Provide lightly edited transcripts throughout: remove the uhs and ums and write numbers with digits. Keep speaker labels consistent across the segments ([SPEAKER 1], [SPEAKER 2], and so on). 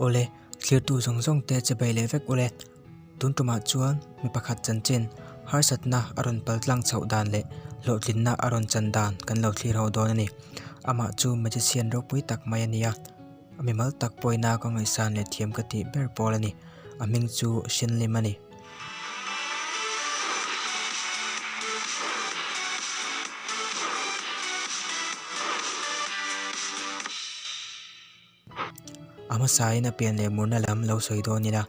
[SPEAKER 1] Awle, thlirtu zawng zawng te che bei leh vek ule. Tun tumah chuan mi pakhat chanchin, harsatna a rawn pal tlang chhoh dan leh hlawhtlinna a rawn chan dan kan lo thlir ho dawn a ni. Amah chu magician ropui tak mai a ni a, a mimal tak pawina ka ngaihsan leh thiam ka tih ber pawl a ni. A hming chu Shinlim a ni. A hmasain a pian leh murna lam lo sawi dawn ila.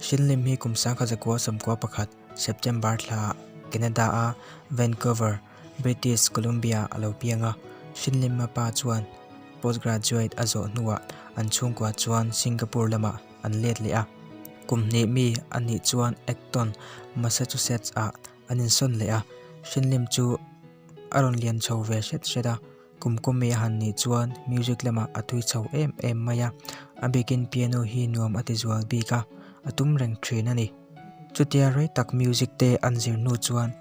[SPEAKER 1] Hrinlim hi kum 1900 sawmkua pakhat, September thla Canada-a Vancouver, British Columbia a lo piang a. Hrinlima pa chuan postgraduate a zawh hnuah an chhungkua chuan Singapore lamah an let leh a. Kum hnih mi a nih chuan Acton, Massachusetts-ah an insawn leh a. Hrinlim chu a rawn lian chho ve hret hret a. Kum kawmi a han nih chuan music lamah a tui chho em em mai a, a bikin piano hi nuam a ti zual bik a, a tum reng thin a ni. Chutia rei tak music te an zir hnu chuan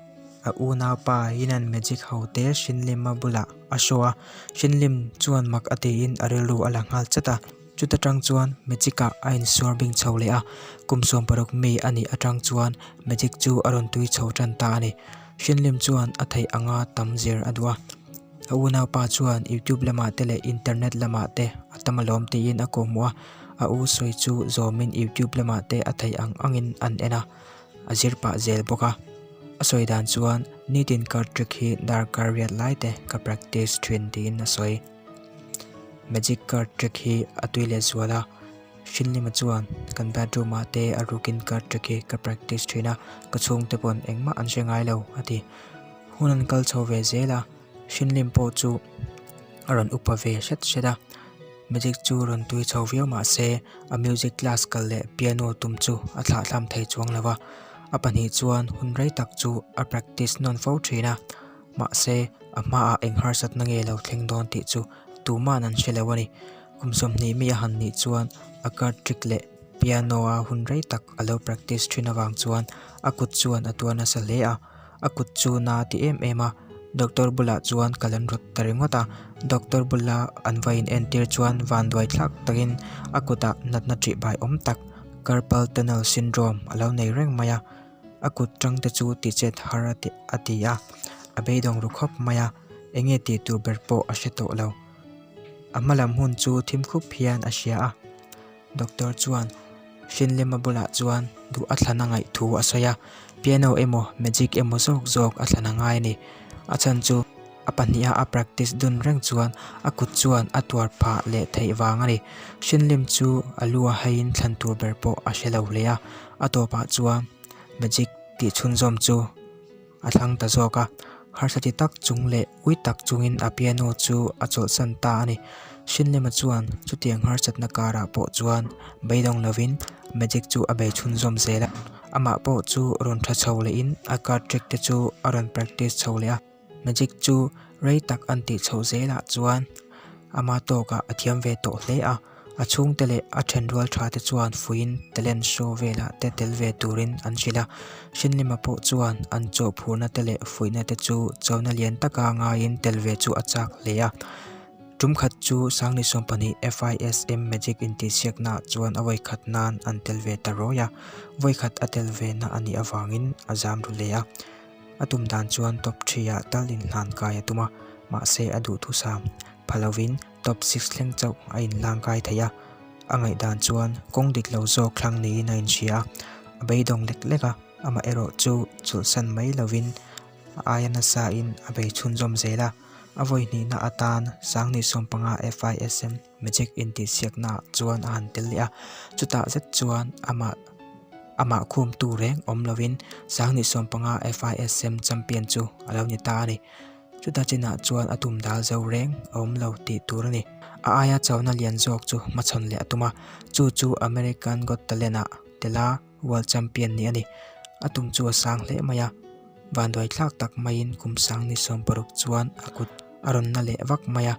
[SPEAKER 1] a unaupa Yinan magic ho te Hrinlima bulah a show a, Hrinlim chuan mak a tiin a rilru a la nghal chat a. Chuta tang chuan magic ah a insuar bing chho leh a, kum 16 mi a nih atang chuan magic chu a rawn tui chho tan ta a ni. Hrinlim chuan a theih anga tam zir a duh a. A unaupa chuan YouTube lamah te leh internet lamah te a tam alawm tiin a kawhhmuh a, a u sawi chu zawmin YouTube lamah te a theih ang angin an en a, a zir pah zel bawk a. A sawi dan chuan nitin card trick hi darkar riat lai te ka practice thin tiin a sawi. Magic card trick hi a tui leh zual a, Hrinlima chuan kan bathroom ah te a rukin card trick hi ka practice thin a, ka chhungte pawn engmah an hre ngai lo a ti. Hun an kal chho ve zel a, Hrinlim pawh chu a rawn upa ve hret hret a, magic chu rawn tui chho viau mah se a music class kal leh piano tum chu a thlahthlam thei chuang lo va, a pahnih chuan hun rei tak chu a practice nawn fo thin a, mahse a hmaah eng harsatna nge lo thleng dawn tih chu tuman an hre lo a ni. Kum 20 mi a han nih chuan a card trick leh piano a hun rei tak a lo practice thin avang chuan a kut chuan a tuar nasa hle a. A kut chu na a ti em em a, doctor bulah chuan kal an rawt ta ringawt a, doctor bula an va in entir chuan vanduai thlak takin a kutah natna ṭih bai awm tak carpal tunnel syndrome a lo nei reng mai a, a kut ṭang te chu tihchet har a ti a ti a, a beidawng ru khawp mai a, enge tih tur ber pawh a hre tawh lo. A hma lam hun chu thim khup hian a hria a. Doctor chuan Hrinlema bulah chuan duh a thlan a ngaih thu a sawi a, piano emaw magic emaw zawk zawk a thlan a ngai a ni. A chhan chu a pahniha a practice dun reng chuan a kut chuan a tuar phah leh theih vang a ni. Hrinlim chu a lu a haiin thlan tur ber pawh a hre lo hle a, a tawpah chuan magic tih chhunzawm chu a thlang ta zawk a, harsa ti tak chung leh ui tak chungin a piano chu a chawlhsan ta a ni. Hrinlema chuan chutiang harsatna karah pawh chuan beidawng lovin magic chu a bei chhunzawm zel a, amah pawh chu rawn tha chho lehin a card trick te chu a rawn practice chho leh a. Magic chu rei tak an tih chhoh zelah chuan ama tawkah a thiam ve tawh hle a. A chhungte leh a thenrual tha te chuan fuiin talent show velah te tel ve turin an hrilh a, Hrinlima pawh chuan an chawhphurna te leh fuihna te chu chona lian taka ngaiin tel ve chu a chak hle a. Tum khat chu Sangni 12 FISM Magic intihsiaknaah chuan a vawikhat nan an tel ve ta rawi a, vawikhat a tel ve na a nih avangin a zam ru hle a. A tum dan chuan top three ah tal inhlan kai a tum a, mahse a duhthusam pha lovin top six thleng chauh a inhlang kai thei a, a ngaihdan chuan kawng dik lo zawk thlang niin a inhria a, a beidawng lek lek a, amah erawh chu chulhsan mai lovin a aia nasa in a bei chhunzawm zel a, a vawi hnihna atan Sangni 15 FISM Magic intihsiakna ah chuan a han tel leh a, chutah zet chuan amah amah khumtu reng awm lovin Sangni 15 FISM champion chu a lo ni ta a ni. Chuta chinah chuan a tum dal zo reng a awm lo tih tur a ni. A aia chona lian zawk chu hmachhawn leh a tum a, chu chu American Got Talent-ah tela World Champion nih a ni. A tum chu a sang hle mai a, vanduai thlak tak maiin kum sang ni 60 chuan a kut a rawn na leh vak mai a.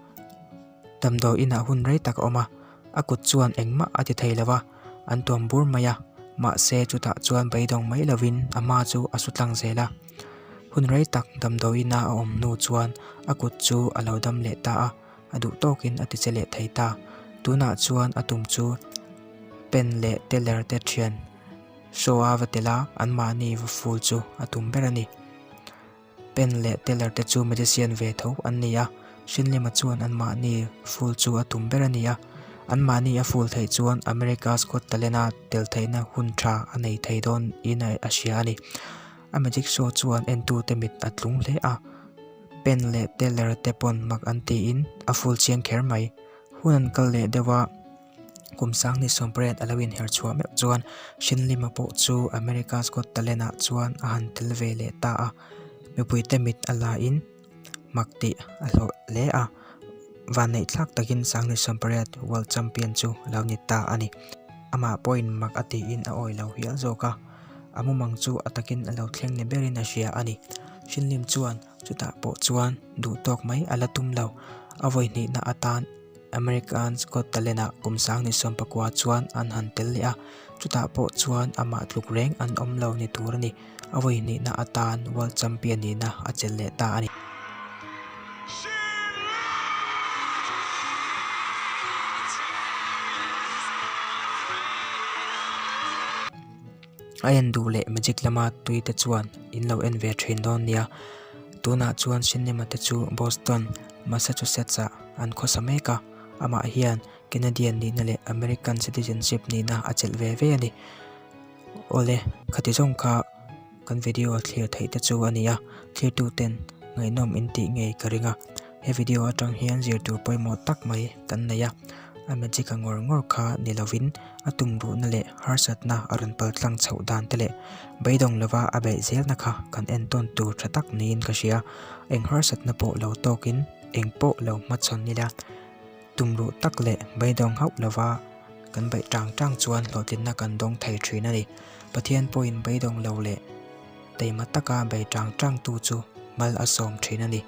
[SPEAKER 1] Damdawi inah hun rei tak a awm a, a kut chuan engmah a ti thei lo va, an tuam bur mai a, mahse chutah chuan beidawng mai lovin a hma chu a su tlang zel a. Hun rei tak damdawi ina a awm hnu chuan a kut chu a lo dam leh ta a, a duh tawkin a ti che leh thei ta. Tunah chuan a tum chu. Penn leh Teller te thian show a va tel a, anmahni va fool chu a tum ber a ni. Penn leh Teller te chu magician ve tho an ni a, Shinlima chuan anmahni fool chu a tum ber a ni a. Anmahni a fool theih chuan America's Got Talent a tel theihna hun tha a nei thei dawn in a hria a ni. A magic show chuan entute mit a tlung hle a, Penn leh Teller te pawn mak an tiin a fool chiang kher mai. Hun an kal leh deuh a. Kum sangni sawmpariat a lo inher chhuah meuh chuan Shinlima pawh chu America's Got Talent ah chuan a han tel ve leh ta a, mipuite mit a la in mak tih a hlawh hle a, vanneih thlak takin sangni sawmpariat World Champion chu a lo ni ta a ni. Amah pawhin mak a tiin a awi lo hial zawk a, a mumang chu a takin a lo thleng ni berin a hria a ni. Shinlim chuan chutah pawh chuan duh tawk mai a la tum lo, a vawi hnihna atan American's Got Talent ah kum 2019 chuan an han tel leh a, chutah pawh chuan amah tluk reng an awm lo ni tur a ni. A vawi hnihna atan World Champion nihna a chelh leh ta a ni. A en duh leh magic lama tui te chuan in lo en ve thin dawn nia. Tunah chuan cinema te chu Boston, Massachusetts ah an khawsa mek a, amah hian Canadian nihna leh American citizenship nihna a chelh ve ve a ni. Awle, khati zawng kha kan video thlir theih te chu a ni a, thirtu ten ngaihnawm in tih ngei ka ring a. He video atang hian zir tur pawimawh tak mai kan nei a, a magic a ngawr ngawr kha ni lovin a tum ruhna leh harsatna a rawn pal tlang chhoh dan te leh beidawng lova a beih zelna kha kan entawn tur tha tak niin ka hria. Eng harsatna pawh lo tawkin eng pawh lo hmachhawn ila tum ruh tak leh beidawng hauh lova kan beih tang tang chuan hlawhtlinna kan dawng thei thin a ni. Pathian pawhin beidawng lo leh taima taka bei tang tangtu chu mal a sawm thin a ni.